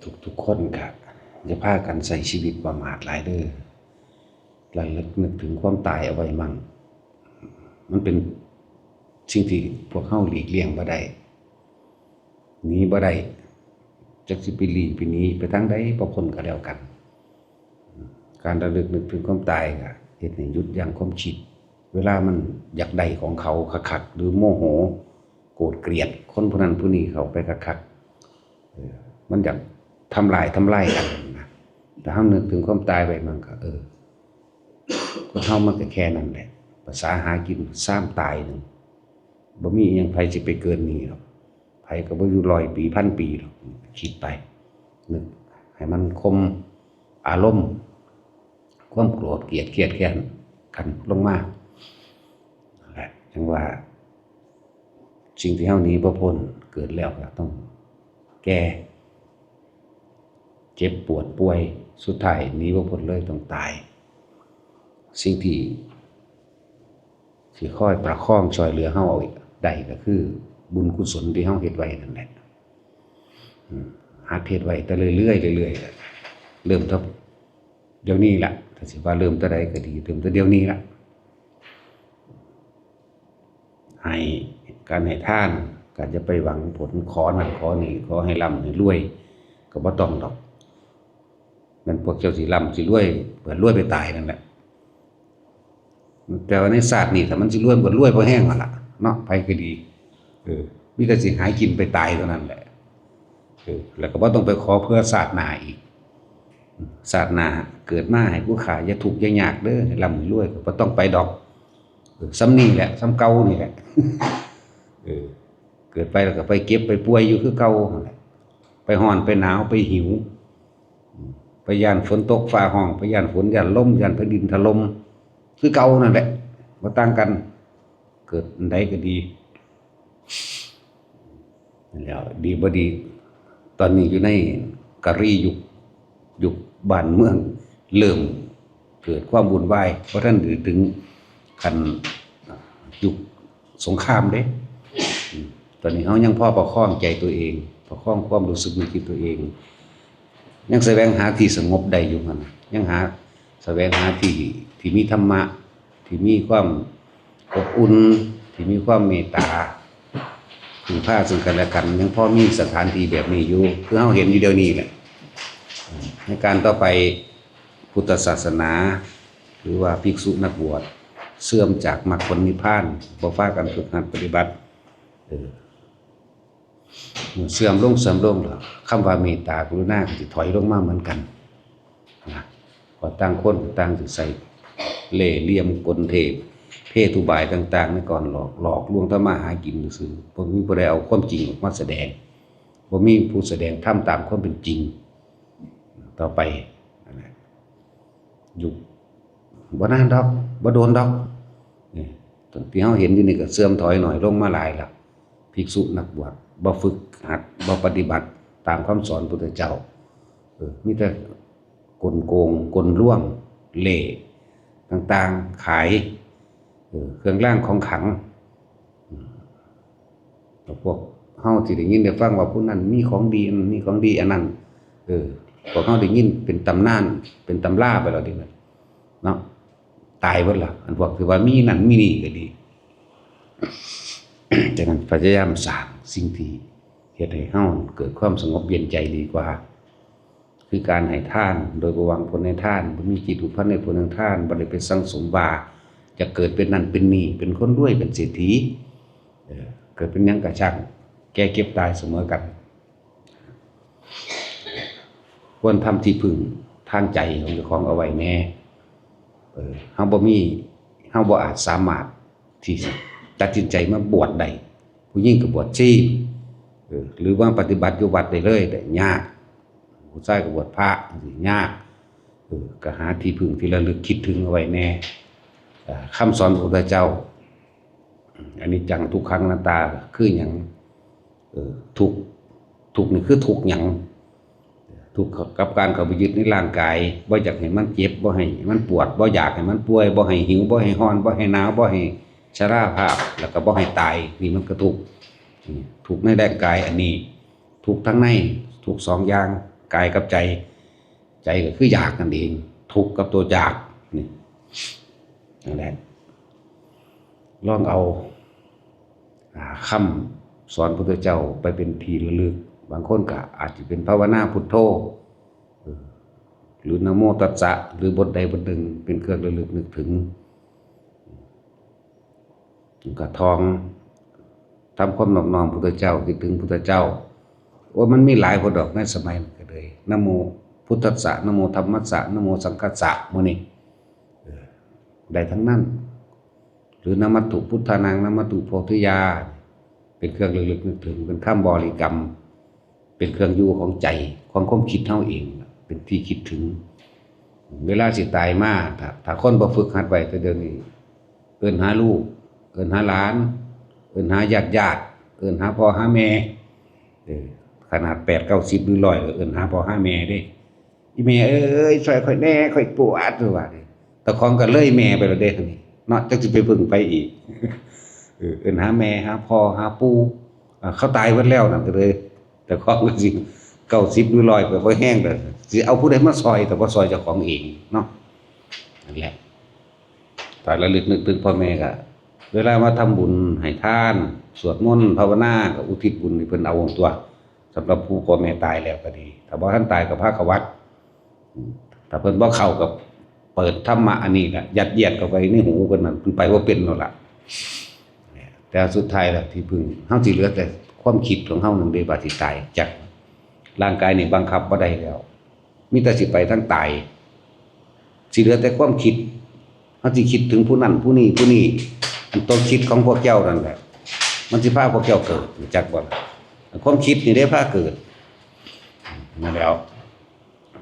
ທຸກໆຄົນກະຢ່າພາກັນໃຊ້ຊີວິດປະໝາດຫຼາຍເດີ້. ລະລຶກນຶກເຖິງຄວາມຕາຍເອົາໄວ້ໝັ່ງ. ມັນເປັນສິ່ງທີ່ພວກເຮົາຫຼີກລ່ຽງບໍ່ໄດ້, ໜີບໍ່ໄດ້. ຈັກຊິໄປຫຼີກໄປໜີໄປທາງໃດ ບໍ່ພົ້ນກໍແລ້ວກັນ. ການລະລຶກນຶກເຖິງຄວາມຕາຍກໍເຮັດໃຫ້ຢຸດຢັ້ງຄວາມຄິດ. ເວລາມັນຢາກໄດ້ຂອງເຂົາຄັກໆ ຫຼືໂມໂຫ ໂກດກຽດຄົນຜູ້ນັ້ນຜູ້ນີ້ເຂົ້າໄປຄັກໆ ເອີ ມັນຢາກທຳລາຍ ທຳລາຍກັນນະ. ແຕ່ເຮົານຶກເຖິງຄວາມຕາຍໄວ້ ມັນກໍ ເອີ ຄົນເຮົາມັນກໍແຄ່ນັ້ນແຫຼະ. ພາສາຫາກິນຊາມຕາຍໜຶ່ງ ບໍ່ມີຫຍັງໃຜຊິໄປເກີນນີ້ດອກ. ໃຜກໍບໍ່ຢູ່ຮ້ອຍປີ ພັນປີດອກ. ຄິດໄປ ນຶກໃຫ້ມັນຄົມອາລົມ ຄວາມໂກດກຽດຄຽດແຄ້ນກັນລົງມາ. ນັ້ນແຫຼະ ຈັ່ງວ່າ ສິ່ງທີ່ເຮົາໜີບໍ່ພົ້ນ ເກີດແລ້ວກໍຕ້ອງແກ່ ເຈັບປວດປ່ວຍ ສຸດທ້າຍໜີບໍ່ພົ້ນເລີຍ ຕ້ອງຕາຍ. ສິ່ງທີ່ ທີ່ຄອຍປະຄອງຊ່ວຍເຫຼືອເຮົາໄດ້ກໍຄືບຸນກຸສົນທີ່ເຮົາເຮັດໄວ້ນັ້ນແຫຼະ. ອືມ ຫັດເຮັດໄວ້ແຕ່ເລື້ອຍໆ ເລື້ອຍໆ ເລີ່ມແຕ່ດຽວນີ້ລະ. ຖ້າຊິວ່າເລີ່ມແຕ່ໃດກໍດີ ເລີ່ມແຕ່ດຽວນີ້ລະ. ໃຫ້ ການໃຫ້ທານ ກະຢ່າໄປຫວັງຜົນ ຂໍນັ້ນຂໍນີ້ ຂໍໃຫ້ລ່ຳໃຫ້ລວຍ ກໍບໍ່ຕ້ອງດອກ. ແມ່ນພວກເຈົ້າຊິລ່ຳຊິລວຍ ເພິ່ນລວຍໄປຕາຍນັ້ນແຫຼະ. ແຕ່ວ່າໃນຊາດນີ້ ຖ້າມັນຊິລວຍ ມັນກໍລວຍພໍແຮງຫັ້ນລະເນາະ ໃຜກໍດີ. ເອີ ມີແຕ່ຊິຫາກິນໄປຕາຍເທົ່ານັ້ນແຫຼະ. ເອີ ແລ້ວກໍບໍ່ຕ້ອງໄປຂໍເພື່ອຊາດໜ້າອີກ. ຊາດໜ້າເກີດມາໃຫ້ຜູ້ຂ້າຢ່າທຸກຢ່າຍາກເດີ້ ໃຫ້ລ່ຳໃຫ້ລວຍ ກໍບໍ່ຕ້ອງໄປດອກ. ເອີ ສ່ຳນີ້ແຫຼະ ສ່ຳເກົ່ານີ້ແຫຼະ. ເອີ ເກີດໄປແລ້ວກໍໄປເຈັບໄປປ່ວຍຢູ່ຄືເກົ່າຫັ້ນແຫຼະ. ໄປຮ້ອນໄປໜາວໄປຫິວ ໄປຢ້ານຝົນຕົກຟ້າຮ້ອງ ໄປຢ້ານຝົນ ຢ້ານລົມ ຢ້ານແຜ່ນດິນຖະຫຼົ່ມ ຄືເກົ່ານັ້ນແຫຼະ ບໍ່ຕ່າງກັນ. ເກີດອັນໃດກໍດີ ແລ້ວດີບໍ່ດີ ຕອນນີ້ຢູ່ໃນກະລີຍຸກ ຍຸກບ້ານເມືອງເລີ່ມເກີດຄວາມວຸ່ນວາຍ ບໍ່ທັນໄດ້ເຖິງຂັ້ນຍຸກ ສົງຄາມເດ້. ອືມ ຕອນນີ້ເຮົາຍັງພໍປະຄອງໃຈຕົວເອງ ປະຄອງຄວາມຮູ້ສຶກນຶກຄິດຕົວເອງ ຍັງສະແຫວງຫາທີ່ສະຫງົບໄດ້ຢູ່ຫັ້ນນະ ຍັງຫາ ສະແຫວງຫາທີ່ ທີ່ມີທຳມະ ທີ່ມີຄວາມອົບອຸ່ນ ທີ່ມີຄວາມເມດຕາ ເພິ່ງພາເຊິ່ງກັນແລະກັນ ຍັງພໍມີສະຖານທີ່ແບບນີ້ຢູ່ ຄືເຮົາເຫັນຢູ່ດຽວນີ້ແຫຼະ. ໃນການຕໍ່ໄປ ພຸດທະສາສະໜາ ຫຼືວ່າພິກສຸນັກບວດ ເສື່ອມຈາກມັກຜົນນິບພານ ບໍ່ພາກັນຝຶກຫັດປະຕິບັດ ເອີ ເສື່ອມລົງ ເສື່ອມລົງ ແລ້ວຄຳວ່າເມດຕາ ກະລຸນາ ກໍຊິຖອຍລົງມາເໝືອນກັນນະ. ເພາະຕ່າງຄົນກໍຕ່າງຊິໃຊ້ເລ່ຫຼ່ຽມກົນເທບ ເພດອຸບາຍຕ່າງໆ ໃນການຫຼອກ ຫຼອກລວງທຳມາຫາກິນຊື່ໆ ບໍ່ມີຜູ້ໃດເອົາຄວາມຈິງອອກມາສະແດງ ບໍ່ມີຜູ້ສະແດງທຳຕາມຄວາມເປັນຈິງຕໍ່ໄປ. ນັ້ນແຫຼະ ຢູ່ບໍ່ນານດອກ ບໍ່ດົນດອກ. ນີ້ ທີ່ເຮົາເຫັນຢູ່ນີ້ກໍເສື່ອມຖອຍໜ້ອຍລົງມາຫຼາຍແລ້ວ. ພິກສຸນັກບວດບໍ່ຝຶກຫັດ ບໍ່ປະຕິບັດຕາມຄຳສອນພຸດທະເຈົ້າ. ເອີ ມີແຕ່ກົນໂກງ ກົນລວງ ເລ່ຕ່າງໆ ຂາຍ ເອີ ເຄື່ອງລາງຂອງຂັງ. ພວກເຮົາທີ່ໄດ້ຍິນໄດ້ຟັງວ່າຜູ້ນັ້ນມີຂອງດີ ອັນນັ້ນມີຂອງດີ ອັນນັ້ນ ເອີ ພວກເຮົາໄດ້ຍິນເປັນຕຳນານ ເປັນຕຳລາໄປແລ້ວເດ້ເນາະ ຕາຍເບິດລະ ອັນພວກທີ່ວ່າມີນັ້ນມີນີ້ກໍດີ. ສະນັ້ນພະຍາຍາມສ້າງສິ່ງທີ່ເຮັດໃຫ້ເຮົາເກີດຄວາມສະຫງົບເຢັນໃຈດີກວ່າ ຄືການໃຫ້ທານໂດຍບໍ່ຫວັງຜົນໃນທານ ບໍ່ມີຈິດຜູກພັນໃນຜົນແຫ່ງທານ ບໍ່ໄດ້ໄປສັງສົມວ່າຈະເກີດເປັນນັ້ນເປັນນີ້ ເປັນຄົນລວຍ ເປັນເສດຖີ ເອີ ເກີດເປັນຫຍັງກະຊ່າງ ແກ່ເຈັບຕາຍສະເໝີກັນ. ຄວນທຳທີ່ເພິ່ງທາງໃຈຂອງເຈົ້າຂອງເອົາໄວ້ແດ່. ເອີ ເຮົາບໍ່ມີ ເຮົາບໍ່ອາດສາມາດທີ່ຊິຕັດສິນໃຈມາບວດໄດ້. ຜູ້ຍິງກໍບວດຊີ ເອີ ຫຼືວ່າປະຕິບັດຢູ່ວັດໄດ້ເລີຍ ກໍຍາກ. ຜູ້ຊາຍກໍບວດພະ ຍາກ. ເອີ ກໍຫາທີ່ເພິ່ງທີ່ລະລຶກຄິດເຖິງເອົາໄວ້ແດ່. ເອີ ຄຳສອນຂອງພະພຸດທະເຈົ້າ ອະນິດຈັງ ທຸກຂັງ ອະນັດຕາ ຄືຫຍັງ? ເອີ ທຸກ ທຸກນີ້ຄືທຸກຫຍັງ? ທຸກກັບການເຂົ້າໄປຍຶດໃນຮ່າງກາຍ ບໍ່ຢາກໃຫ້ມັນເຈັບ ບໍ່ໃຫ້ມັນປວດ ບໍ່ຢາກໃຫ້ມັນປ່ວຍ ບໍ່ໃຫ້ຫິວ ບໍ່ໃຫ້ຮ້ອນ ບໍ່ໃຫ້ໜາວ ບໍ່ໃຫ້ຊະລາພາບ ແລ້ວກໍບໍ່ໃຫ້ຕາຍ ນີ້ມັນກໍທຸກ. ທຸກໃນຮ່າງກາຍອັນນີ້ ທຸກທັງໃນ ທຸກສອງຢ່າງ ກາຍກັບໃຈ. ໃຈກໍຄືຢາກນັ້ນເອງ, ທຸກກັບຕົວຢາກນີ້. ນັ້ນແຫຼະ ລອງເອົາ ອາ ຄຳສອນພະພຸດທະເຈົ້າໄປເປັນທີ່ລະລຶກ. ບາງຄົນກໍອາດຈະເປັນພາວະນາພຸດໂທ ເອີ ຫຼືນະໂມຕັດສະ ຫຼືບົດໃດບົດໜຶ່ງເປັນເຄື່ອງລະລຶກນຶກເຖິງ. ກະທ່ອງທຳຄວາມນອບນ້ອມພຸດທະເຈົ້າ, ຄິດເຖິງພຸດທະເຈົ້າ. ໂອ້ຍ ມັນມີຫຼາຍໂພດດອກໃນສະໄໝນັ້ນກໍເລີຍ ນະໂມພຸດທັດສະ ນະໂມທຳມັດສະ ນະໂມສັງຄັດສະ ໝູ່ນີ້ ເອີ ໄດ້ທັງນັ້ນ. ຫຼືນະມັດຖຸພຸດທານັງ ນະມັດຕຸໂພທິຍາ ເປັນເຄື່ອງລະລຶກນຶກເຖິງ, ເປັນຄຳບໍລິກຳ, ເປັນເຄື່ອງຢູ່ຂອງໃຈ, ຂອງຄວາມຄິດເຮົາເອງ, ເປັນທີ່ຄິດເຖິງ. ເວລາຊິຕາຍມາ ຖ້າ ຖ້າຄົນບໍ່ຝຶກຫັດໄວ້ແຕ່ດຽວນີ້ ເອີ້ນຫາລູກ, ເອີ້ນຫາຫຼານ, ເອີ້ນຫາຍາດໆ, ເອີ້ນຫາພໍ່ຫາແມ່. ເອີ ຂະໜາດແປດເກົ້າສິບຫຼືຮ້ອຍ ກໍເອີ້ນຫາພໍ່ຫາແມ່ເດ້. ອີແມ່ເອີຍ ຊ່ອຍຂ້ອຍແດ່ ຂ້ອຍປວດ ວ່າເດ້. ເຈົ້າຂອງກໍເລີຍແມ່ໄປແລ້ວເດ້ ນີ້ເນາະ, ຈັກຊິໄປເພິ່ງໃຜອີກ. ເອີ ເອີ້ນຫາແມ່ ຫາພໍ່ ຫາປູ່. ເອີ ເຂົາຕາຍເບິດແລ້ວນັ້ນ ກໍເລີຍ ເຈົ້າຂອງກໍຊິເກົ້າສິບຫຼືຮ້ອຍ ກໍບໍ່ແຮງແລ້ວ ຊິເອົາຜູ້ໃດມາຊ່ອຍ ແຕ່ບໍ່ຊ່ອຍເຈົ້າຂອງເອງເນາະ. ນັ້ນແຫຼະ ຖ້າລະລຶກນຶກເຖິງພໍ່ແມ່ ກໍເວລາມາທຳບຸນໃຫ້ທານ ສວດມົນ ພາວະນາ ກໍອຸທິດບຸນໃຫ້ເພິ່ນເອົາຕົວະ. ສຳລັບຜູ້ພໍ່ແມ່ຕາຍແລ້ວກໍດີ, ຖ້າບໍ່ທັນຕາຍກໍພາເຂົ້າວັດ. ຖ້າເພິ່ນບໍ່ເຂົ້າກໍເປີດທຳມະອັນນີ້ລະ ຍັດຢຽດເຂົ້າໄປໃນຫູເພິ່ນນັ້ນ, ເພິ່ນໄປບໍ່ເປັນແລ້ວລະ. ແຕ່ສຸດທ້າຍລະ ທີ່ເພິ່ງເຮົາຊິເຫຼືອແຕ່ຄວາມຄິດຂອງເຮົານັ້ນເດ້ ວ່າຊິຕາຍຈັກ. ຮ່າງກາຍນີ້ບັງຄັບບໍ່ໄດ້ແລ້ວ, ມີແຕ່ຊິໄປທາງຕາຍ. ຊິເຫຼືອແຕ່ຄວາມຄິດ, ເຮົາຊິຄິດເຖິງຜູ້ນັ້ນຜູ້ນີ້ຜູ້ນີ້. ອັນຕົວຄິດຂອງພວກເຈົ້ານັ້ນແຫຼະ ມັນຊິພາພວກເຈົ້າເກີດ, ຮູ້ຈັກບໍ່ລະ? ຄວາມຄິດນີ້ເດ້ພາເກີດ. ນັ້ນແຫຼ້ວ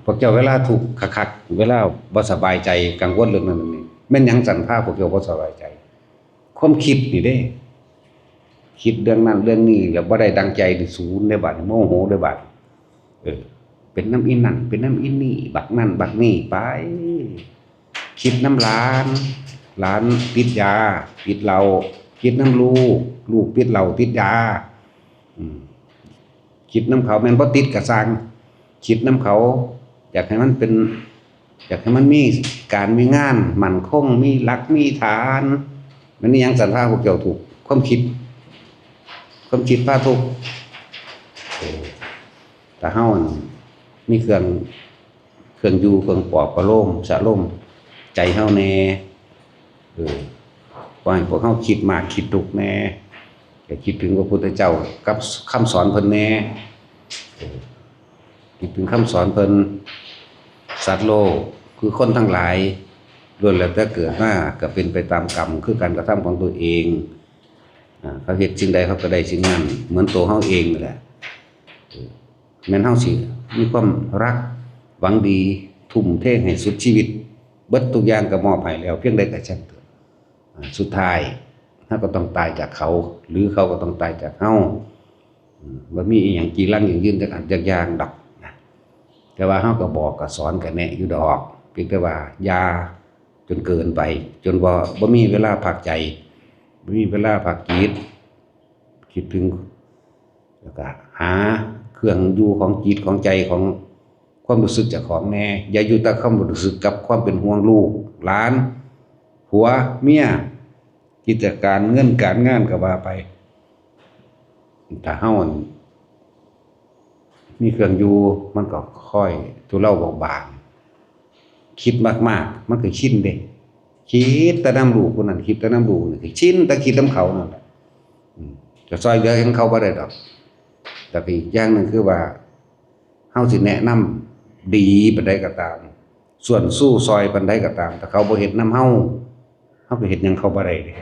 ພວກເຈົ້າເວລາທຸກຄັກໆ ເວລາບໍ່ສະບາຍໃຈ ກັງວົນເລື່ອງນັ້ນເລື່ອງນີ້ ແມ່ນຫຍັງຊັ້ນພາພວກເຈົ້າບໍ່ສະບາຍໃຈ? ຄວາມຄິດນີ້ເດ້. ຄິດເລື່ອງນັ້ນເລື່ອງນີ້ ແລ້ວບໍ່ໄດ້ດັ່ງໃຈນີ້ ສູນເດ້ບາດນີ້ ໂມໂຫເດ້ບາດ. ເອີ ເປັນນຳອີນັ້ນ ເປັນນຳອີນີ້ ບັກນັ້ນບັກນີ້ໄປ. ຄິດນຳຫຼານ, ຫຼານຕິດຢາ ຕິດເຫຼົ້າ. ຄິດນຳລູກ, ລູກຕິດເຫຼົ້າຕິດຢາ. ອືມ ຄິດນຳເຂົາ ແມ່ນບໍ່ຕິດກໍຊ່າງ, ຄິດນຳເຂົາ ຢາກໃຫ້ມັນເປັນ ຢາກໃຫ້ມັນມີການມີງານໝັ້ນຄົງ ມີຫຼັກມີຖານ. ແມ່ນອີຫຍັງຊັ້ນພາພວກເຈົ້າທຸກ? ຄວາມຄິດ, ຄວາມຄິດພາທຸກ. ເອີ ຖ້າເຮົາ ອັນ ມີເຄື່ອງ ເຄື່ອງຢູ່ ເຄື່ອງປອບປະໂລມ ສະລົມໃຈເຮົາແດ່. ເອີ ບໍ່ໃຫ້ພວກເຮົາຄິດມາກຄິດທຸກແດ່, ແຕ່ຄິດເຖິງພະພຸດທະເຈົ້າກັບຄຳສອນເພິ່ນແດ່. ເອີ ຄິດເຖິງຄຳສອນເພິ່ນ. ສັດໂລກ ຄືຄົນທັງຫຼາຍ ລ້ວນແລ້ວແຕ່ເກີດມາກໍເປັນໄປຕາມກຳ ຄືການກະທຳຂອງຕົວເອງ. ອາ ເຂົາເຮັດສິ່ງໃດເຂົາກໍໄດ້ສິ່ງນັ້ນ ເໝືອນຕົວເຮົາເອງນັ້ນແຫຼະ. ເອີ ແມ່ນເຮົາຊິມີຄວາມຮັກ ຫວັງດີ ທຸ່ມເທໃຫ້ສຸດຊີວິດ ເບິດທຸກຢ່າງກໍມອບໃຫ້ແລ້ວ ພຽງໃດກໍຊ່າງເຖາະ. ອາ ສຸດທ້າຍເຮົາກໍຕ້ອງຕາຍຈາກເຂົາ ຫຼືເຂົາກໍຕ້ອງຕາຍຈາກເຮົາ. ອືມ ບໍ່ມີອີ່ຫຍັງຈີລັງຢັ້ງຢືນຈັກອັນຈັກຢ່າງດອກນະ. ແຕ່ວ່າເຮົາກໍບອກ ກໍສອນ ກໍແນະຢູ່ດອກ, ພຽງແຕ່ວ່າຢ່າຈົນເກີນໄປ ຈົນບໍ່ ບໍ່ມີເວລາພັກໃຈ ບໍ່ມີເວລາພັກຈິດ. ຄິດເຖິງ ແລ້ວກະຫາເຄື່ອງຢູ່ຂອງຈິດຂອງໃຈ ຂອງຄວາມຮູ້ສຶກເຈົ້າຂອງແດ່. ຢ່າຢູ່ແຕ່ຄວາມຮູ້ສຶກກັບຄວາມເປັນຫ່ວງລູກຫຼານ ຜົວເມຍ ກິດຈະການເງິນການງານກໍວ່າໄປ. ຖ້າເຮົາ ອັນ ມີເຄື່ອງຢູ່ ມັນກໍຄ່ອຍທຸເລົາເບົາບາງ. ຄິດມາກໆ ມັນກໍຊິນເດ້. ຄິດແຕ່ນຳລູກຜູ້ນັ້ນ ຄິດແຕ່ນຳລູກນີ້ ກໍຊິນແຕ່ຄິດນຳເຂົານັ້ນແຫຼະ. ອືມ ຈະຊ່ອຍເຫຼືອຫຍັງເຂົາບໍ່ໄດ້ດອກ. ແລ້ວກໍອີກຢ່າງໜຶ່ງຄືວ່າ ເຮົາຊິແນະນຳດີປານໃດກໍຕາມ ຊວນຊູຊ່ອຍປານໃດກໍຕາມ ຖ້າເຂົາບໍ່ເຮັດນຳເຮົາ ເຮົາກໍເຮັດຫຍັງເຂົາບໍ່ໄດ້ເດ້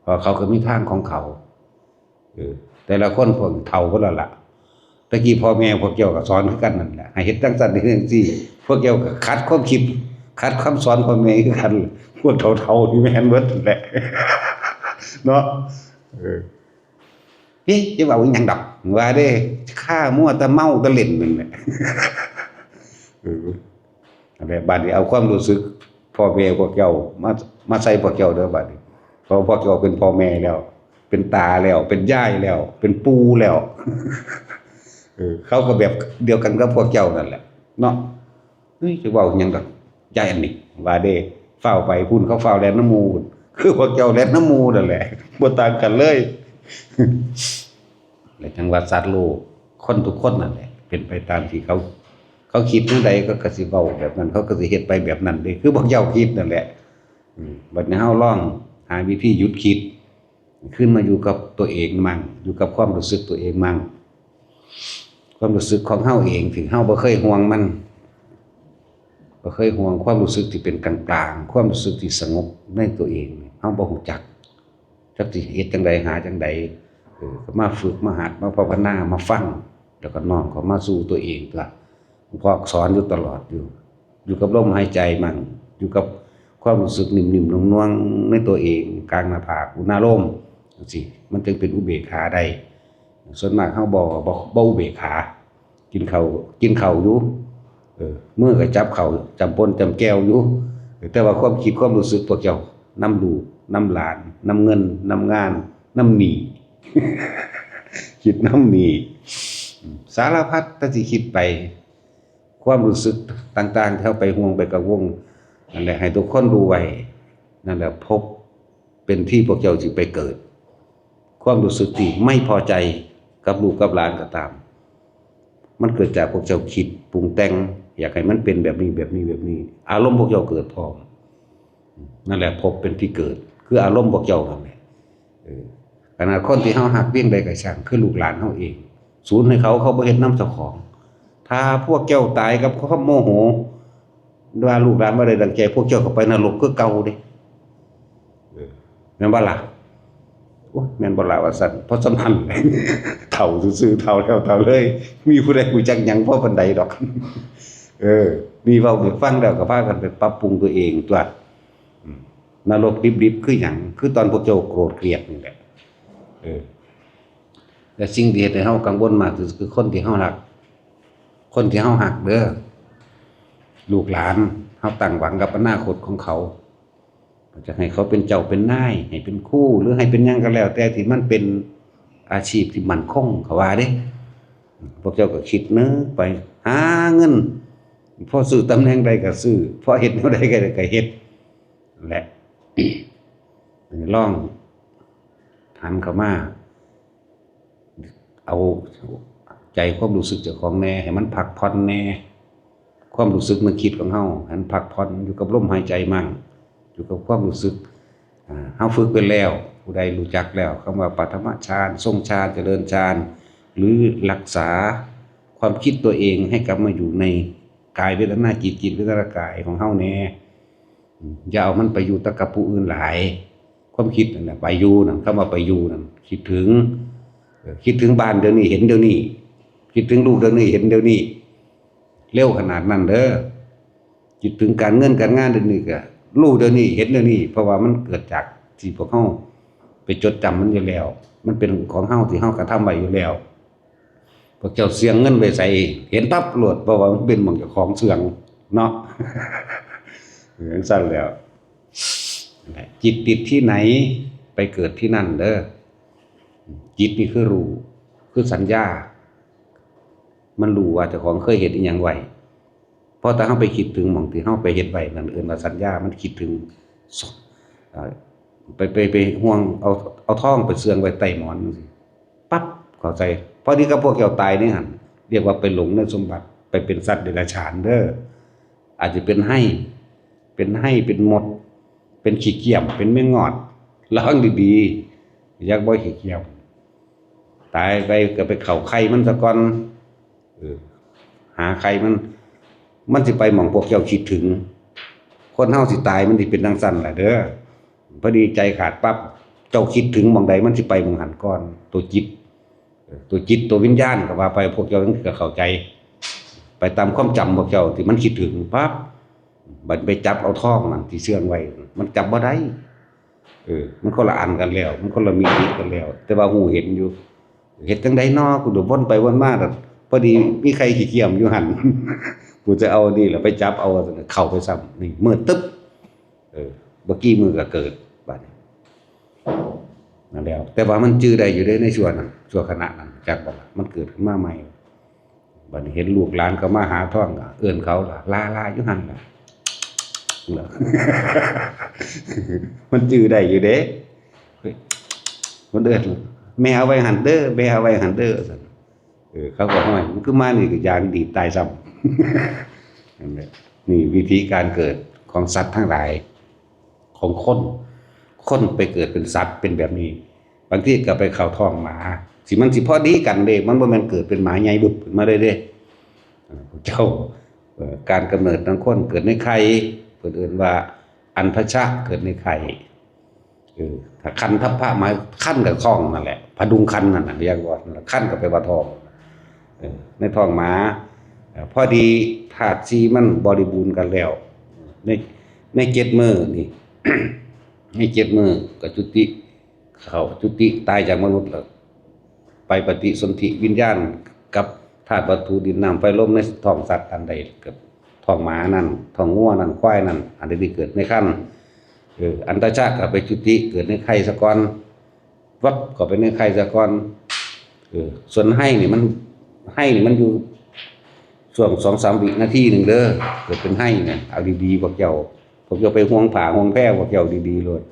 ເພາະເຂົາກໍມີທາງຂອງເຂົາ. ເອີ ແຕ່ລະຄົນພວກເຖົ້າເບິດແລ້ວລະ. ແຕ່ກີ້ພໍ່ແມ່ພວກເຈົ້າກໍສອນຄືກັນນັ້ນແຫຼະ ໃຫ້ເຮັດຈັ່ງຊັ້ນເຮັດຈັ່ງຊີ້. ພວກເຈົ້າກໍຂັດຄວາມຄິດ ຂັດຄຳສອນພໍ່ແມ່ຄືກັນ. ພວກເຖົ້າໆນີ້ແມ່ນເບິດແຫຼະເນາະ. ເອີ ເອີ ຢ່າເວົ້າອີ່ຫຍັງດອກ ວ່າເດ້ ຄາມົວແຕ່ເມົາແຕ່ຫຼິ້ນນັ້ນແຫຼະ. ເອີ ນັ້ນແຫຼະ ບາດນີ້ເອົາຄວາມຮູ້ສຶກພໍ່ແມ່ພວກເຈົ້າມາ ມາໃສ່ພວກເຈົ້າເດີບາດນີ້. ເພາະພວກເຈົ້າເປັນພໍ່ແມ່ແລ້ວ ເປັນຕາແລ້ວ ເປັນຍາຍແລ້ວ ເປັນປູ່ແລ້ວ. ເອີ ເຂົາກໍແບບດຽວກັນກັບພວກເຈົ້ານັ້ນແຫຼະເນາະ. ເອີຍ ຈະເວົ້າຫຍັງດອກ ຢາຍອັນນີ້ວ່າເດ້ ຟ້າວໄປພຸ້ນ ເຂົາຟ້າວແລ່ນນຳໝູ່ພຸ້ນ ຄືພວກເຈົ້າແລ່ນນຳໝູ່ນັ້ນແຫຼະ ບໍ່ຕ່າງກັນເລີຍ. ແລະ ຈັ່ງວ່າສັດໂລກ ຄົນທຸກຄົນນັ້ນແຫຼະ ເປັນໄປຕາມທີ່ເຂົາ ເຂົາຄິດແນວໃດ ເຂົາກໍຊິເວົ້າແບບນັ້ນ ເຂົາກໍຊິເຮັດໄປແບບນັ້ນເດ້ ຄືພວກເຈົ້າຄິດນັ້ນແຫຼະ. ອືມ ບັດນີ້ເຮົາລອງຫາວິທີຢຸດຄິດ ຄືນມາຢູ່ກັບຕົວເອງໝັ່ງ ຢູ່ກັບຄວາມຮູ້ສຶກຕົວເອງໝັ່ງ. ຄວາມຮູ້ສຶກຂອງເຮົາເອງ ທີ່ເຮົາບໍ່ເຄີຍຫ່ວງມັນ ບໍ່ເຄີຍຫ່ວງຄວາມຮູ້ສຶກທີ່ເປັນກາງໆ ຄວາມຮູ້ສຶກທີ່ສະຫງົບໃນຕົວເອງ ເຮົາບໍ່ຮູ້ຈັກ ຈັກຊິເຮັດຈັ່ງໃດ ຫາຈັ່ງໃດ. ເອີ ກໍມາຝຶກ ມາຫັດ ມາພາວະນາ ມາຟັງ ແລ້ວກໍນ້ອມເຂົ້າມາສູ່ຕົວເອງຕົວະ ເພາະສອນຢູ່ຕະຫຼອດຢູ່ ຢູ່ກັບລົມຫາຍໃຈໝັ່ງ ຢູ່ກັບຄວາມຮູ້ສຶກນິ່ມໆນວງໆໃນຕົວເອງ ກາງໜ້າຜາກ ອຸນາໂລມ ຈັ່ງຊີ້ ມັນຈຶ່ງເປັນອຸເບກຂາໄດ້. ສ່ວນມາກເຮົາບໍ່ ບໍ່ ບໍ່ອຸເບກຂາ ກິນເຂົ້າ ກິນເຂົ້າຢູ່ ເອີ ມືກໍຈັບເຂົ້າ ຈ້ຳປົນຈ້ຳແຈ່ວຢູ່ ແຕ່ວ່າຄວາມຄິດຄວາມຮູ້ສຶກພວກເຈົ້າ ນຳລູກ ນຳຫຼານ ນຳເງິນ ນຳງານ ນຳໜີ້ ຄິດນຳໜີ້ ສາລະພັດ ແຕ່ຊິຄິດໄປ ຄວາມຮູ້ສຶກຕ່າງໆທີ່ເຮົາໄປຫ່ວງໄປກັງວົນ ນັ້ນແຫຼະ ໃຫ້ທຸກຄົນຮູ້ໄວ້ ນັ້ນແຫຼະ ພົບເປັນທີ່ພວກເຈົ້າຊິໄປເກີດ. ຄວາມຮູ້ສຶກທີ່ໄມ່ພໍໃຈກັບລູກກັບຫຼານກໍຕາມ ມັນເກີດຈາກພວກເຈົ້າຄິດປຸງແຕ່ງ ຢາກໃຫ້ມັນເປັນແບບນີ້ ແບບນີ້ ແບບນີ້ ອາລົມພວກເຈົ້າເກີດພ້ອມ. ນັ້ນແຫຼະ ພົບເປັນທີ່ເກີດ ຄືອາລົມພວກເຈົ້ານັ້ນແຫຼະ. ເອີ ຂະໜາດຄົນທີ່ເຮົາຮັກພຽງໃດກໍຊ່າງ ຄືລູກຫຼານເຮົາເອງ ສູນໃຫ້ເຂົາ ເຂົາບໍ່ເຮັດນຳເຈົ້າຂອງ. ຖ້າພວກເຈົ້າຕາຍກັບຄວາມໂມໂຫ ວ່າລູກຫຼານບໍ່ໄດ້ດັ່ງໃຈ ພວກເຈົ້າກໍໄປນະລົກຄືເກົ່າເດ້. ເອີ ແມ່ນບໍ່ລະ? ໂອ້ຍ ແມ່ນບໍ່ລະວ່າຊັ້ນ ເພາະສ່ຳນັ້ນ ເຖົ້າຊື່ໆ ເຖົ້າແລ້ວເຖົ້າເລີຍ ມີຜູ້ໃດຮູ້ຈັກຫຍັງພໍປານໃດດອກ. ເອີ ນີ້ເວົ້າໃຫ້ຟັງແລ້ວກໍພາກັນໄປປັບປຸງຕົວເອງຕົວະ. ອືມ ນະລົກດິບໆຄືຫຍັງ? ຄືຕອນພວກເຈົ້າໂກດກຽດນີ້ແຫຼະ. ເອີ ແລະ ສິ່ງທີ່ເຮັດໃຫ້ເຮົາກັງວົນມາກທີ່ສຸດ ຄືຄົນທີ່ເຮົາຮັກ ຄົນທີ່ເຮົາຮັກເດີ ລູກຫຼານ ເຮົາຕັ້ງຫວັງກັບອະນາຄົດຂອງເຂົາ ຈະໃຫ້ເຂົາເປັນເຈົ້າເປັນນາຍ ໃຫ້ເປັນຄູ ຫຼື ໃຫ້ເປັນຫຍັງກໍແລ້ວແຕ່ ທີ່ມັນເປັນອາຊີບທີ່ໝັ້ນຄົງ ເຂົາວ່າເດ້. ພວກເຈົ້າກໍຄິດນຶກໄປ ຫາເງິນ ພໍຊື້ຕຳແໜ່ງໃດກໍຊື້ ພໍເຮັດແນວໃດກໍ ກໍເຮັດ ແລະ ລອງຫັນເຂົ້າມາ ເອົາໃຈຄວາມຮູ້ສຶກເຈົ້າຂອງແດ່ ໃຫ້ມັນພັກຜ່ອນແດ່ ຄວາມຮູ້ສຶກນຶກຄິດຂອງເຮົາ ໃຫ້ມັນພັກຜ່ອນ ຢູ່ກັບລົມຫາຍໃຈໝັ່ງ ຢູ່ກັບຄວາມຮູ້ສຶກ. ອາ ເຮົາຝຶກເປັນແລ້ວ ຜູ້ໃດຮູ້ຈັກແລ້ວ ຄຳວ່າປະຖະມະຊານ ຊົງຊານ ຈະເລີນຊານ ຫຼື ຮັກສາຄວາມຄິດຕົວເອງໃຫ້ກັບມາຢູ່ໃນກາຍເວທະນາຈິດ ຈິດເວທະນາກາຍຂອງເຮົາແດ່. ຢ່າເອົາມັນໄປຢູ່ແຕ່ກັບຜູ້ອື່ນຫຼາຍ. ຄວາມຄິດນັ້ນແຫຼະ ໄປຢູ່ນັ້ນ ຄຳວ່າໄປຢູ່ນັ້ນ ຄິດເຖິງ ເອີ ຄິດເຖິງບ້ານດຽວນີ້ ເຫັນດຽວນີ້ ຄິດເຖິງລູກດຽວນີ້ ເຫັນດຽວນີ້ ເລັວຂະໜາດນັ້ນເດີ. ຄິດເຖິງການເງິນການງານດຽວນີ້ ກໍຮູ້ດຽວນີ້ ເຫັນດຽວນີ້ ເພາະວ່າມັນເກີດຈາກທີ່ພວກເຮົາໄປຈົດຈຳມັນຢູ່ແລ້ວ ມັນເປັນຂອງເຮົາທີ່ເຮົາກະທຳໄວ້ຢູ່ແລ້ວ. ພວກເຈົ້າເຊື່ອງເງິນໄວ້ໃສ ເຫັນປັບໂລດ ເພາະວ່າມັນເປັນໝ່ອງເຈົ້າຂອງເຊື່ອງເນາະ. ເອີ ຈັ່ງຊັ້ນແລ້ວ ແຫຼະ ຈິດຕິດທີ່ໃນ ໄປເກີດທີ່ນັ້ນເດີ. ຈິດນີ້ຄືຮູ້ ຄືສັນຍາ ມັນຮູ້ວ່າເຈົ້າຂອງເຄີຍເຮັດອີ່ຫຍັງໄວ້. ເພາະຖ້າເຮົາໄປຄິດເຖິງໝ່ອງທີ່ເຮົາໄປເຮັດໄວ້ນັ້ນ ເອີ້ນວ່າສັນຍາ ມັນຄິດເຖິງ ເອີ ໄປ ໄປ ໄປຫ່ວງເອົາ ເອົາທອງໄປເຊື່ອງໄວ້ໃຕ້ໝອນຈັ່ງຊີ້ ປັບ ເຂົ້າໃຈ ພໍດີກັບພວກເຈົ້າຕາຍໃນຫັ້ນ ຮຽກວ່າໄປຫຼົງໃນສົມບັດ ໄປເປັນສັດເດຍລະສານເດີ. ອາດຈະເປັນໄຮ່ ເປັນໄຮ່ ເປັນມົດ ເປັນຂີ້ກ້ຽມ ເປັນແມງງອດ ລະວັງດີໆ ຢາກບໍ່ຂີ້ກ້ຽມ ຕາຍໄປກໍໄປເຂົ້າໄຂ່ມັນສາກ່ອນ. ເອີ ຫາໄຂ່ມັນ ມັນຊິໄປໝ່ອງພວກເຈົ້າຄິດເຖິງ. ຄົນເຮົາຊິຕາຍມັນຊິເປັນຈັ່ງຊັ້ນລະເດີ. ພໍດີໃຈຂາດປັບ ເຈົ້າຄິດເຖິງໝ່ອງໃດ ມັນຊິໄປໝ່ອງຫັ້ນກ່ອນ. ຕົວຈິດ ເອີ ຕົວຈິດ ຕົວວິນຍານກໍວ່າໄປ ພວກເຈົ້າຈັ່ງຊິເຂົ້າໃຈ ໄປຕາມຄວາມຈຳພວກເຈົ້າທີ່ມັນຄິດເຖິງ ປັບ ບັດໄປຈັບເອົາທອງນັ້ນທີ່ເຊື່ອງໄວ້ ມັນຈັບບໍ່ໄດ້. ເອີ ມັນຄົນລະອັນກັນແລ້ວ ມັນຄົນລະມິຕິກັນແລ້ວ ແຕ່ວ່າຮູ້ເຫັນຢູ່. ເຮັດຈັ່ງໃດນໍ ກູດວນໄປວນມາ ພໍດີມີໄຂ່ຂີ້ກ້ຽມຢູ່ຫັ້ນ ກູຈະເອົານີ້ລະໄປຈັບເອົາ ເຂົ້າໄປຊ້ຳ ນີ້ມືດຕຶບ. ເອີ ບໍ່ກີ່ມື້ກໍເກີດບາດນີ້ ນັ້ນແລ້ວ. ແຕ່ວ່າມັນຈື່ໄດ້ຢູ່ເດ້ ໃນຊົ່ວນັ້ນ ຊົ່ວຂະນະນັ້ນ ຈັກບໍ່ລະ ມັນເກີດຂຶ້ນມາໃໝ່. ບັດນີ້ເຫັນລູກຫຼານເຂົ້າມາຫາທອງ ເອີ້ນເຂົາລະ ຫຼ້າໆ ຢູ່ຫັ້ນລະ ມັນຈື່ໄດ້ຢູ່ເດ້ ມັນເອີ້ນ ແມ່ເອົາໄວ້ຫັ້ນເດີ ແມ່ເອົາໄວ້ຫັ້ນເດີ ວ່າຊັ້ນ. ເອີ ເຂົາກໍ ຫ້ວຍ ມັນຄືມານີ້ ກໍຢາກດີດຕາຍຊ້ຳ. ນັ້ນແຫຼະ ນີ້ວິທີການເກີດຂອງສັດທັງຫຼາຍ ຂອງຄົນ ຄົນໄປເກີດເປັນສັດເປັນແບບນີ້ ບາງທີກໍໄປເຂົ້າທ້ອງໝາ ຊິ ມັນຊິພໍດີກັນເດ້ ມັນບໍ່ແມ່ນເກີດເປັນໝາໃຫຍ່ບຶບຂຶ້ນມາເລີຍເດ້. ເອີ ພວກເຈົ້າ ເອີ ການກຳເນີດຂອງຄົນເກີດໃນໄຂ່ ເພິ່ນເອີ້ນວ່າອັນທະຊະ ເກີດໃນໄຂ່. ເອີ ຖ້າຄັນທັບພະ ໝາຍຄັນກໍທ້ອງນັ້ນແຫຼະ ຜະດຸງຄັນນັ້ນນະ ເອີ້ນວ່າຄັນກໍແປວ່າທ້ອງ ເອີ ໃນທ້ອງໝາ ເອີ ພໍດີທາດສີ່ມັນບໍລິບູນກັນແລ້ວ ໃນ ໃນເຈັດມື້ນີ້ ໃນເຈັດມື້ກໍຈຸຕິ ເຂົ້າຈຸຕິ ຕາຍຈາກມະນຸດແລ້ວ ໄປປະຕິສົນທິວິນຍານກັບທາດວັດຖຸດິນນ້ຳໄຟລົມໃນທ້ອງສັດອັນໃດ ກໍທ້ອງໝານັ້ນ ທ້ອງງົວນັ້ນ ຄວາຍນັ້ນ ອັນໃດທີ່ເກີດໃນຄັນ ເອີ ອັນຕະຊະກໍໄປຈຸຕິເກີດໃນໄຂ່ສາກ່ອນ ວັບເຂົ້າໄປໃນໄຂ່ສາກ່ອນ ເອີ ສ່ວນໄຮ່ນີ້ມັນ ໄຮ່ນີ້ມັນຢູ່ຊ່ວງສອງສາມວິນາທີໜຶ່ງເດີ ເກີດເປັນໄຮ່ນະ ເອົາດີໆ ພວກເຈົ້າ ພວກເຈົ້າໄປຫ່ວງຜ້າຫ່ວງແພພວກເຈົ້າດີໆໂລດ.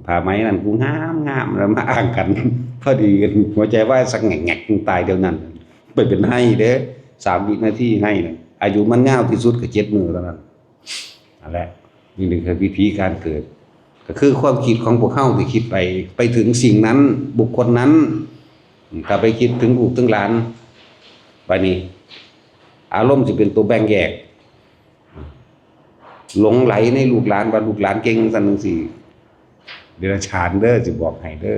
ຜ້າໄໝນັ້ນກູງາມໆ ແລ້ວມາອ້າງກັນ ພໍດີຫົວໃຈວາຍສັກແງກໆ ຕາຍດຽວນັ້ນ ໄປເປັນໄຮ່ເດ້ ສາມວິນາທີໄຮ່ນັ້ນ ອາຍຸມັນຍາວທີ່ສຸດກໍເຈັດມື້ເທົ່ານັ້ນ. ນັ້ນແຫຼະ ນີ້ຄືວິທີການເກີດ ກໍຄືຄວາມຄິດຂອງພວກເຮົາທີ່ຄິດໄປ ໄປເຖິງສິ່ງນັ້ນ ບຸກຄົນນັ້ນ ຖ້າໄປຄິດເຖິງລູກເຖິງຫຼານ ບາດນີ້ອາລົມຊິເປັນຕົວແບ່ງແຍກ ຫຼົງໄຫຼໃນລູກຫຼານ ວ່າລູກຫຼານເກັ່ງ ຈັ່ງຊັ້ນຈັ່ງຊີ້ ເດຍລະສານເດີ ຊິບອກໃຫ້ເດີ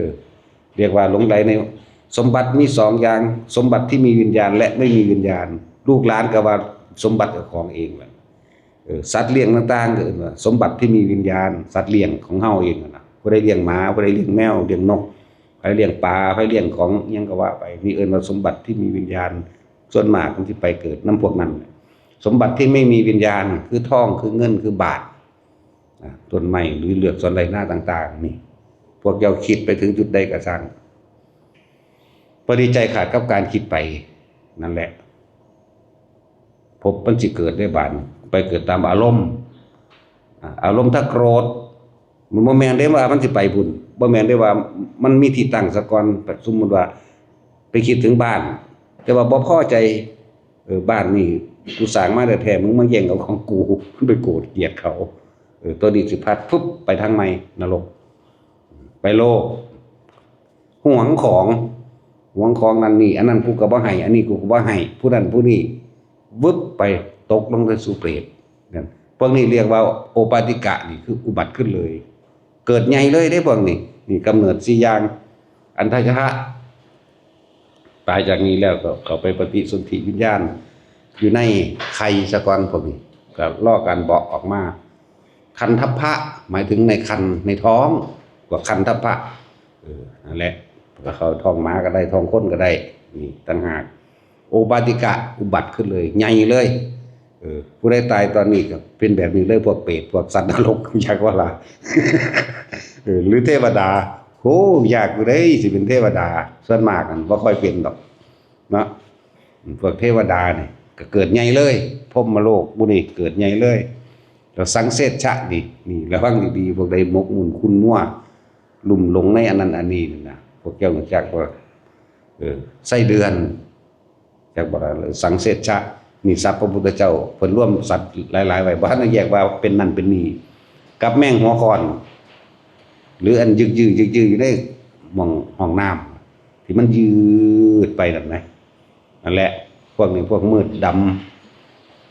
ຮຽກວ່າຫຼົງໄຫຼໃນ ສົມບັດມີສອງຢ່າງ ສົມບັດທີ່ມີວິນຍານ ແລະ ໄມ່ມີວິນຍານ ລູກຫຼານກໍວ່າສົມບັດເຈົ້າຂອງເອງແຫຼະ ເອີ ສັດລ້ຽງຕ່າງໆ ກໍເອີ້ນວ່າສົມບັດທີ່ມີວິນຍານ ສັດລ້ຽງຂອງເຮົາເອງຫັ້ນນະ ຜູ້ໃດລ້ຽງໝາ ຜູ້ໃດລ້ຽງແມວ ລ້ຽງນົກ ໃຜລ້ຽງປາ ໃຜລ້ຽງຂອງຫຍັງກໍວ່າໄປ ນີ້ເອີ້ນວ່າສົມບັດທີ່ມີວິນຍານ ສ່ວນມາກມັນຊິໄປເກີດນຳພວກນັ້ນ. ສົມບັດທີ່ໄມ່ມີວິນຍານ ຄືທອງ ຄືເງິນ ຄືບາດ ອາ ຕົ້ນໄມ້ ຫຼື ເລືອກສວນໄຮ່ນາຕ່າງໆ ນີ້ ພວກເຈົ້າຄິດໄປເຖິງຈຸດໃດກໍຊ່າງ ພໍດີໃຈຂາດກັບການຄິດໄປ ນັ້ນແຫຼະ ພົບມັນຊິເກີດໃນບາດ ໄປເກີດຕາມອາລົມ ອາ ອາລົມຖ້າໂກຣດ ມັນບໍ່ແມ່ນເດ້ວ່າມັນຊິໄປພຸ້ນ ບໍ່ແມ່ນເດ້ວ່າມັນມີທີ່ຕັ້ງສາກ່ອນ ສົມມຸດວ່າໄປຄິດເຖິງບ້ານ ແຕ່ວ່າບໍ່ພໍໃຈ ເອີ ບ້ານນີ້ກູສ້າງມາແທ້ໆ ມຶງມາແຍ່ງເອົາຂອງກູ ມັນໄປໂກດກຽດເຂົາ ເອີ ຕົວນີ້ຊິພັດຟຶບໄປທາງໃໝ່ ນະລົກ ໄປໂລກ ຫວງຂອງ ຫວງຂອງນັ້ນນີ້ ອັນນັ້ນກູກໍບໍ່ໃຫ້ ອັນນີ້ກູກໍບໍ່ໃຫ້ ຜູ້ນັ້ນຜູ້ນີ້ ວຶບໄປຕົກລົງໃນສູ່ເປດ ນັ້ນ ພວກນີ້ຮຽກວ່າໂອປາຕິກະ ນີ້ຄືອຸບັດຂຶ້ນເລີຍ ເກີດໃຫຍ່ເລີຍເດ້ພວກນີ້ ນີ້ກຳເນີດສີ່ຢ່າງ ອັນທະຊະ ຕາຍຈາກນີ້ແລ້ວກໍເຂົ້າໄປປະຕິສົນທິວິນຍານ ຢູ່ໃນໄຂ່ສາກ່ອນ ພວກນີ້ກໍລໍການເບາະອອກມາ ຄັນທັບພະ ໝາຍເຖິງໃນຄັນໃນທ້ອງ ພວກຄັນທັບພະ ເອີ ນັ້ນແຫຼະ ເຂົ້າທ້ອງໝາກໍໄດ້ ທ້ອງຄົນກໍໄດ້ ນີ້ຕ່າງຫາກ ໂອປາຕິກະ ອຸບັດຂຶ້ນເລີຍ ໃຫຍ່ເລີຍ ເອີ ຜູ້ໃດຕາຍຕອນນີ້ກໍເປັນແບບນີ້ເລີຍ ພວກເປດ ພວກສັດນະລົກ ຈັກວ່າລະ ເອີ ຫຼືເທວະດາ ໂອ້ ຍາກຢູ່ເດ້ ຊິເປັນເທວະດາ ສ່ວນມາກນັ້ນບໍ່ຄ່ອຍເປັນດອກເນາະ ພວກເທວະດານີ້ກໍເກີດໃຫຍ່ເລີຍ ພົມມະໂລກ ໝູ່ນີ້ເກີດໃຫຍ່ເລີຍ ແລ້ວສັງເສດຊະນີ້ ນີ້ລະວັງດີໆ ພວກໃດໝົກໝຸ່ນຂຸ້ນມົວ ລຸ່ມຫຼົງໃນອັນນັ້ນອັນນີ້ນະ ພວກເຈົ້າຮູ້ຈັກບໍ່ ເອີ ໄສ້ເດືອນ ຈັກບໍ່ລະ ສັງເສດຊະ ນີ້ສັບພະພຸດທະເຈົ້າ ເພິ່ນລວມສັດຫຼາຍໆໄວ້ ບໍ່ທັນໄດ້ແຍກວ່າເປັນນັ້ນເປັນນີ້ ກັບແມງຫົວຄ້ອນ ຫຼື ອັນຍຶກຢື້ ຍຶກຢື້ຢູ່ໃນໝ່ອງຫ້ອງນ້ຳ ທີ່ມັນຍືດໄປນັ້ນນະ ນັ້ນແຫຼະ ພວກນີ້ພວກມືດດຳ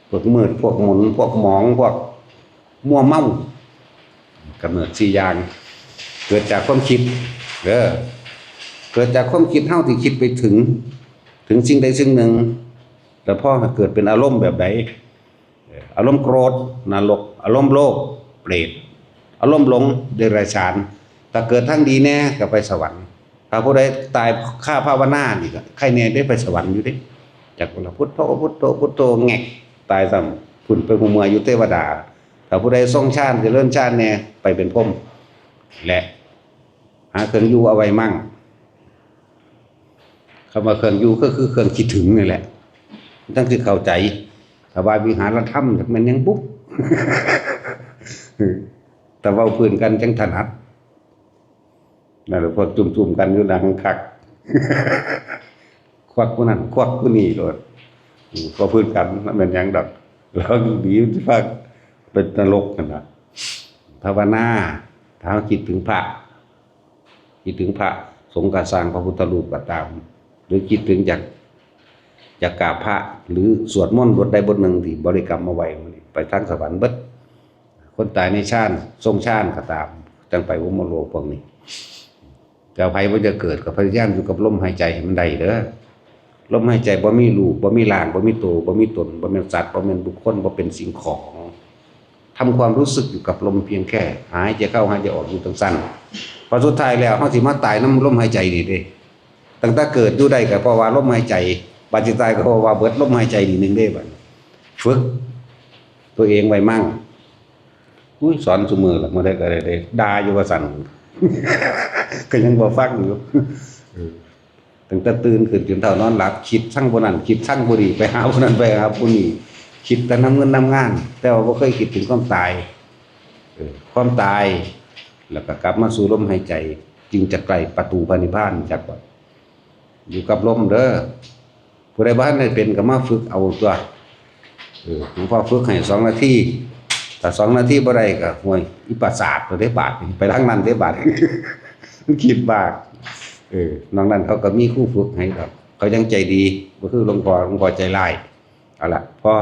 ພວກມືດ ພວກໝົນ ພວກໝອງ ພວກມົວເມົາ ກຳເນີດສີ່ຢ່າງ ເກີດຈາກຄວາມຄິດເດີ ເກີດຈາກຄວາມຄິດເຮົາທີ່ຄິດໄປເຖິງ ເຖິງສິ່ງໃດສິ່ງໜຶ່ງ ແລ້ວພໍໃຫ້ເກີດເປັນອາລົມແບບໃດ ເອີ ອາລົມໂກຣດ ນະລົກ ອາລົມໂລບ ເປດ ອາລົມຫຼົງ ເດຍລະສານ ຖ້າເກີດທາງດີແດ່ກໍໄປສະຫວັນ ຖ້າຜູ້ໃດຕາຍຄາພາວະນານີ້ກໍໄຄແດ່ເດ້ ໄປສະຫວັນຢູ່ເດ້ ຈັກວ່າລະ ພຸດໂທ ພຸດໂທ ພຸດໂທ ແງກ ຕາຍຊ້ຳ ພຸ້ນໄປຫົວເມືອຢູ່ເທວະດາ ຖ້າຜູ້ໃດຊົງຊານ ຈະເລີນຊານແດ່ ໄປເປັນພົມ ແລະ ຫາເຄື່ອງຢູ່ເອົາໄວ້ໝັ້ງ ຄຳວ່າເຄື່ອງຢູ່ກໍຄືເຄື່ອງຄິດເຖິງນີ້ແຫຼະ ຈັ່ງຊິເຂົ້າໃຈ. ຖ້າວ່າວິຫາລະທຳ ຈັກແມ່ນຫຍັງບຸ? ຖ້າເວົ້າພື້ນກັນຈັ່ງຖະໜັດ. ນັ້ນແຫຼະ ພວກຈຸ້ມໆກັນຢູ່ໜ້າຫ້ອງຄັກ ຄວັກຜູ້ນັ້ນ ຄວັກຜູ້ນີ້ໂລດ. ອືມ ເວົ້າພື້ນກັນ ມັນແມ່ນຫຍັງດອກ. ລາວດີ ຊິພາໄປນະລົກຫັ້ນນະ. ພາວະນາ ຖ້າເຮົາຄິດເຖິງພະ ຄິດເຖິງພະສົງກະສັງ ພະພຸດທະຮູບກໍຕາມ ຫຼືຄິດເຖິງຢາກ ຢາກກາບພະ ຫຼືສວດມົນບົດໃດບົດໜຶ່ງທີ່ບໍລິກຳເອົາໄວ້ ໄປທາງສະຫວັນເບິດ. ຄົນຕາຍໃນຊານ ຊົງຊານກໍຕາມ ຈັ່ງໄປໂອມໂມໂລກພວກນີ້. ແຕ່ໃຜບໍ່ຢາກເກີດ ກໍພະຍາຍາມຢູ່ກັບລົມຫາຍໃຈໃຫ້ມັນໄດ້ເດີ້. ລົມຫາຍໃຈບໍ່ມີຮູບ ບໍ່ມີຮ່າງ ບໍ່ມີໂຕ ບໍ່ມີຕົນ ບໍ່ແມ່ນສັດ ບໍ່ແມ່ນບຸກຄົນ ບໍ່ເປັນສິ່ງຂອງ. ທຳຄວາມຮູ້ສຶກຢູ່ກັບລົມພຽງແຄ່ຫາຍໃຈເຂົ້າ ຫາຍໃຈອອກ ຢູ່ຈັ່ງຊັ້ນ. ເພາະສຸດທ້າຍແລ້ວ ເຮົາຊິມາຕາຍນຳລົມຫາຍໃຈນີ້ເດ້. ຕັ້ງແຕ່ເກີດຢູ່ໄດ້ກໍເພາະວ່າລົມຫາຍໃຈ, ບາດຊິຕາຍກໍເພາະວ່າເບິດລົມຫາຍໃຈນີ້ໜຶ່ງເດ້. ບັດນີ້ຝຶກຕົວເອງໄວ້ໝັ່ງ. ອຸ້ຍ ສອນຊຸມື້ລະ ມື້ໃດກໍໄດ້ ໄດ້ດ່າຢູ່ວ່າຊັ້ນ ກໍຍັງບໍ່ຟັງຢູ່. ເອີ ຕັ້ງແຕ່ຕື່ນຂຶ້ນຈົນເທົ່ານອນຫຼັບ ຄິດທັງຜູ້ນັ້ນ ຄິດທັງຜູ້ນີ້ ໄປຫາຜູ້ນັ້ນ ໄປຫາຜູ້ນີ້ ຄິດແຕ່ນຳເງິນນຳງານ ແຕ່ວ່າບໍ່ເຄີຍຄິດເຖິງຄວາມຕາຍ. ເອີ ຄວາມຕາຍ ແລ້ວກໍກັບມາສູ່ລົມຫາຍໃຈ ຈຶ່ງຈະໃກ້ປະຕູພະນິບພານ. ຈັກບໍ່? ຢູ່ກັບລົມເດີ້. ຜູ້ໃດບໍ່ທັນໄດ້ເປັນກໍມາຝຶກເອົາຕົວະ. ເອີ ຫຼວງພໍ່ຝຶກໃຫ້ສອງນາທີ ຖ້າສອງນາທີບໍ່ໄດ້ກໍ ໂອ້ຍ ອີປາສາດໂຕເດ້ບາດນີ້ ໄປທາງນັ້ນເດ້ບາດນີ້ ມັນຄິດບາກ. ເອີ ນອກນັ້ນເຂົາກໍມີຄູຝຶກໃຫ້ດອກ ເຂົາຍັງໃຈດີ ບໍ່ຄືຫຼວງພໍ່ ຫຼວງພໍ່ໃຈຮ້າຍ. ເອົາລະ ພໍ.